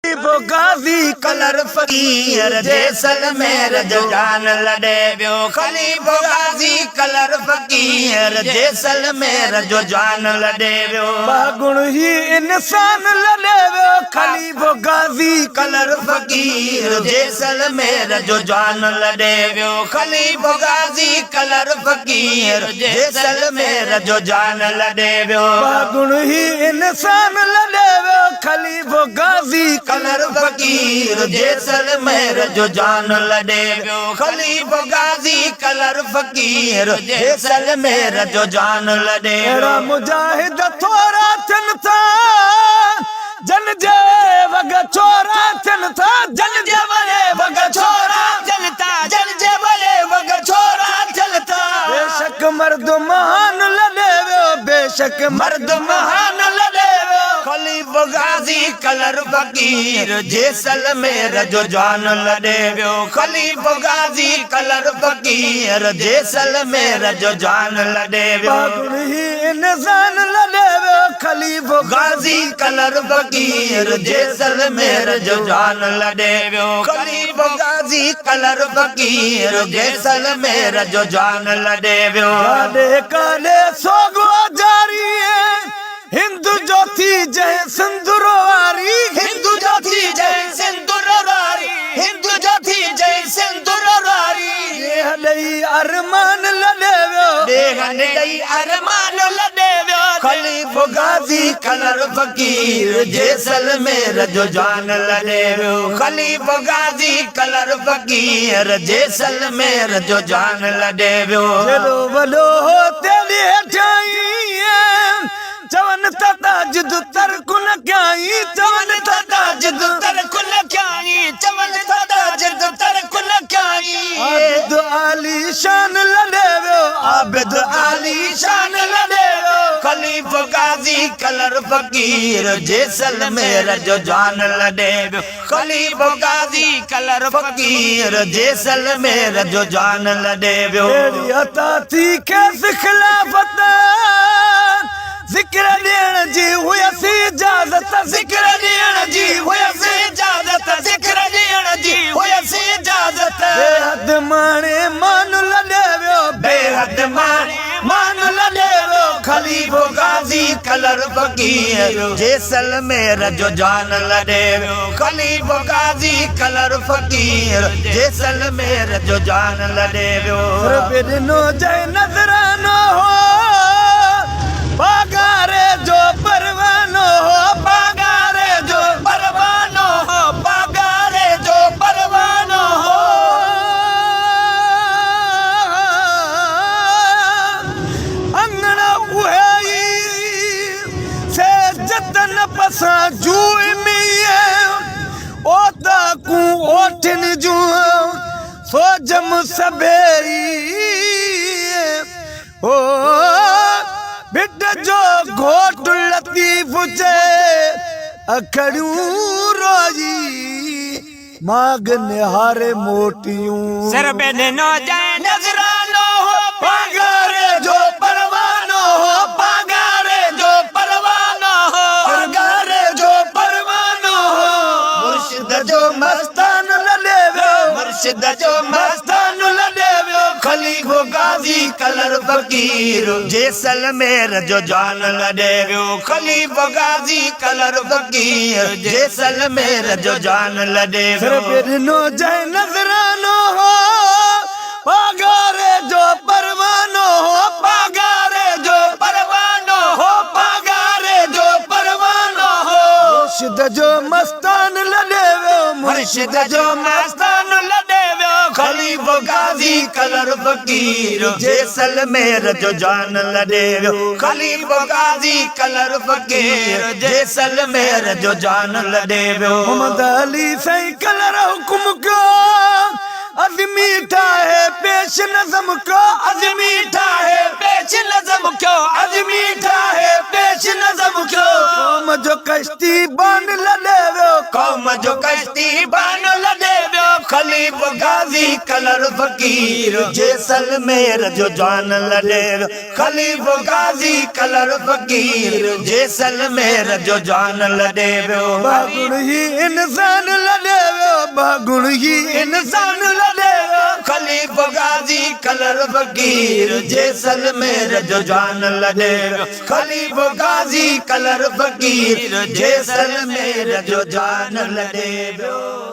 خليفو غازي ڪلر فقير جيسلمير جو جان لڏي ويو خليفو غازي ڪلر فقير جيسلمير جو جان لڏي ويو. ٻاگهڻ هي انسان لڏي ويو خليفو غازي ڪلر فقير جيسلمير جو جان لڏي ويو خليفو غازي ڪلر فقير جيسلمير جو جان لڏي ويو. ٻاگهڻ هي انسان لڏي ويو خليفو. غازي ڪلر فقير جيسلمير جو جان لڏي ويو خليفو غازي ڪلر فقير جيسلمير جو جان لڏي ويو. اهڙا مجاهد ٿورا ٿين ٿا جن جي وڳ ڇورا ٿين ٿا جن جي وڳ ڇورا ٿين ٿا جن جي وڳ ڇورا ٿين ٿا. بيشڪ مرد مهان لڏي ويو بيشڪ مرد مهان لڏي ويو. خليفو غازي ڪلر فقير جيسلمير جو جان لڏي ويو خليفو غازي ڪلر فقير جيسلمير جو جان لڏي ويو. ٻاگهڻ هي انسان لڏي ويو خليفو غازي ڪلر فقير جيسلمير جو جان لڏي ويو خليفو غازي ڪلر فقير جيسلمير جو جان لڏي ويو. جاڏي ڪاڏي سوڳ اجاري. هند جو ٿي جنهن سنڌ روئاري. هند جو ٿي جنهن سنڌ روئاري. هند جو ٿي جنهن سنڌ روئاري. ڏيهه ڏئي ارمان لڏي ويو. ڏيهه ڏئي ارمان لڏي ويو. خليفو غازي ڪلر فقير جيسلمير جو جان لڏي ويو. خليفو غازي ڪلر فقير جيسلمير جو جان لڏي ويو. جيڏو وڏو هو تيڏي هيٺيائين. چون ته تاجد ترڪ نه ڪيائين چون ته تاجد ترڪ نه ڪيائين چون ته تاجد ترڪ نه ڪيائين. عابد عالي شان لڏي ويو عابد عالي شان لڏي ويو. خليفو قاضي ڪلر فقير جيسلمير جو جان لڏي ويو خليفو قاضي ڪلر فقير جيسلمير جو جان لڏي ويو. اهڙي عطا ٿي کيس خلافت ذڪر ڏيڻ جي هيس اجازت ذڪر ڏيڻ جي هيس اجازت ذڪر ڏيڻ جي هيس اجازت. بيحد ماڻي مان لڏي ويو بيحد ماڻي مان لڏي ويو خليفو غازي ڪلر فقير جيسلمير جو جان لڏي ويو خليفو غازي ڪلر فقير جيسلمير جو جان لڏي ويو. رب ڏنو جنهن نذرانو هو پاڳاري جو پروانو هو پاڳاري جو پروانو هو پاڳاري جو پروانو هو. اڱڻ اهي ئي سي جتن پسان جوء مينهن اوطاقون اوٺين جون سوجم سڀيئي او ڀٽ جو گهوٽ لطيف چئي اکڙيون روئي ماڳ نهاري موٽيون. سر به ڏنو جنهن نذرانو هو پاڳاري جو پروانو هو پاڳاري جو پروانو هو پاڳاري جو پروانو هو مرشد جو مستان لڏي ويو مرشد جو مستان لڏي ويو خليفو غازي ڪلر فقير جيسلمير جو جان لڏي ويو خليفو غازي ڪلر فقير جيسلمير جو جان لڏي ويو. سر به ڏنو جنهن نذرانو هو پاڳاري جو پروانو هو پاڳاري جو پروانو هو پاڳاري جو پروانو هو. مرشد جو مستان لڏي ويو مرشد جو مستان لڏي ويو خليفو قاضي ڪلر فقير جيسلمير جو جان لڏي ويو خليفو قاضي ڪلر فقير جيسلمير جو جان لڏي ويو. محمد علي سائين ڪلر حڪم ڪيو عزمي ٺاهي پيش نظم ڪيو عزمي ٺاهي پيش نظم ڪيو عزمي ٺاهي پيش نظم ڪيو. قوم جو ڪشتي بان لڏي ويو قوم جو ڪشتي بان لڏي ويو. خليفو. خليفو غازي ڪلر فقير جيسلمير جو جوان لڏي ويو خليفو غازي ڪلر فقير جيسلمير جو جوان لڏي ويو. ٻاگهڻ هي انسان لڏي ويو ٻاگهڻ هي انسان لڏي ويو خليفو غازي ڪلر فقير جيسلمير جو جوان لڏي ويو خليفو غازي ڪلر فقير جيسلمير جو جوان لڏي ويو.